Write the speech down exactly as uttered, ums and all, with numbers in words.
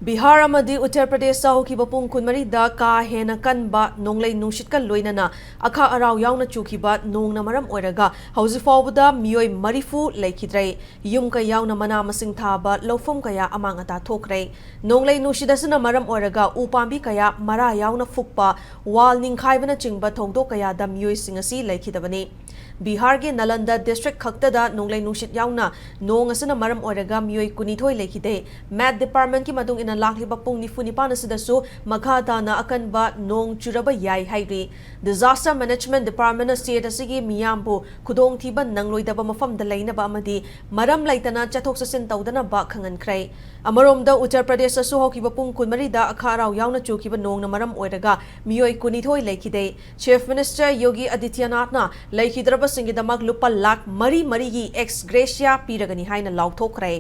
ꯕꯤꯍꯥꯔ ꯑꯃꯗꯤ ꯎꯠꯇꯔ ꯄ꯭ꯔꯗꯦꯁꯇ ꯍꯧꯈꯤꯕ ꯄꯨꯡ ꯀꯨꯟꯃꯔꯤꯗ ꯀꯥ ꯍꯦꯟꯅ ꯀꯟꯕ ꯅꯣꯡꯂꯩ ꯅꯨꯡꯁꯤꯠꯀ ꯂꯣꯏꯅꯅ ꯑꯈꯥꯛ ꯑꯔꯥꯎ ꯌꯥꯎꯅ ꯆꯨꯈꯤꯕ ꯅꯣꯡꯅ ꯃꯔꯝ ꯑꯣꯏꯔꯒ ꯍꯧꯖꯤꯛ ꯐꯥꯎꯕꯗ ꯃꯤꯑꯣꯏ ꯃꯔꯤꯐꯨ ꯂꯩꯈꯤꯗ꯭ꯔꯦ꯫ ꯌꯨꯝ ꯀꯩ ꯌꯥꯎꯅ ꯃꯅꯥ ꯃꯁꯤꯡ ꯊꯥꯕ ꯂꯧꯐꯝ ꯀꯌꯥ ꯑꯃꯥꯡ ꯑꯇꯥ ꯊꯣꯛꯈ꯭ꯔꯦ꯫ ꯅꯣꯡꯂꯩ ꯅꯨꯡꯁꯤꯠ ꯑꯁꯤꯅ ꯃꯔꯝ ꯑꯣꯏꯔꯒ ꯎ ꯄꯥꯝꯕꯤ ꯀꯌꯥ ꯃꯔꯥ ꯌꯥꯎꯅ ꯐꯨꯛꯄ, ꯋꯥꯜ ꯅꯤꯡꯈꯥꯏꯕꯅꯆꯤꯡꯕ ꯊꯧꯗꯣꯛ ꯀꯌꯥꯗ ꯃꯤꯑꯣꯏꯁꯤꯡ ꯑꯁꯤ ꯂꯩꯈꯤꯗꯕꯅꯤ꯫ ꯕꯤꯍꯥꯔꯒꯤ ꯅꯥꯂꯟꯗ ꯗꯤꯁꯇ꯭ꯔꯤꯛ ꯈꯛꯇꯗ ꯅꯣꯡꯂꯩ ꯅꯨꯡꯁꯤꯠ ꯌꯥꯎꯅ ꯅꯣꯡ ꯑꯁꯤꯅ ꯃꯔꯝ ꯑꯣꯏꯔꯒ ꯃꯤꯑꯣꯏ ꯀꯨꯟꯅꯤꯊꯣꯏ ꯂꯩꯈꯤꯗꯦ꯫ ꯃꯦꯠ ꯗꯤꯄꯥꯔꯠꯃꯦꯟꯠꯀꯤ ꯃꯇꯨꯡ ꯏꯟꯅ ꯂꯥꯛꯂꯤꯕ ꯄꯨꯡ ꯅꯤꯐꯨ ꯅꯤꯄꯥꯟ ꯑꯁꯤꯗꯁꯨ ꯃꯈꯥ ꯇꯥꯅ ꯑꯀꯟꯕ ꯅꯣꯡ ꯆꯨꯔꯕ ꯌꯥꯏ ꯍꯥꯏꯔꯤ꯫ ꯗꯤꯖꯥꯁꯇꯔ ꯃꯦꯅꯦꯖꯃꯦꯟꯠ ꯗꯤꯄꯥꯔꯠꯃꯦꯟꯠꯅ ꯁ꯭ꯇꯦꯠ ꯑꯁꯤꯒꯤ ꯃꯤꯌꯥꯝꯕꯨ ꯈꯨꯗꯣꯡꯊꯤꯕ ꯅꯪꯂꯣꯏꯗꯕ ꯃꯐꯝꯗ ꯂꯩꯅꯕ ꯑꯃꯗꯤ ꯃꯔꯝ ꯂꯩꯇꯅ ꯆꯠꯊꯣꯛ ꯆꯠꯁꯤꯟ ꯇꯧꯗꯅꯕ ꯈꯪꯍꯟꯈ꯭ꯔꯦ꯫ ꯑꯃꯔꯣꯝꯗ ꯎꯠꯇꯔ ꯄ꯭ꯔꯗꯦꯁꯇꯁꯨ ꯍꯧꯈꯤꯕ ꯄꯨꯡ ꯀꯨꯟꯃꯔꯤꯗ ꯑꯈꯥꯛ ꯑꯔꯥꯎ ꯌꯥꯎꯅ ꯆꯨꯈꯤꯕ ꯅꯣꯡꯅ ꯃꯔꯝ ꯑꯣꯏꯔꯒ ꯃꯤꯑꯣꯏ ꯀꯨꯟꯅꯤꯊꯣꯏ ꯂꯩꯈꯤꯗꯦ꯫ ꯆꯤꯐ ꯃꯤꯅꯤꯁꯇꯔ ꯌꯣꯒꯤ ꯑꯗꯤꯇ꯭ꯌꯅꯥꯊꯅ ꯂꯩꯈꯤꯗ꯭ꯔꯕꯁꯤꯡꯒꯤꯗꯃꯛ ꯂꯨꯄꯥ ꯂꯥꯈ ꯃꯔꯤ ꯃꯔꯤꯒꯤ ꯑꯦꯛꯁ ꯒ꯭ꯔꯦꯁꯤꯌꯥ ꯄꯤꯔꯒꯅꯤ ꯍꯥꯏꯅ ꯂꯥꯎꯊꯣꯛꯈ꯭ꯔꯦ꯫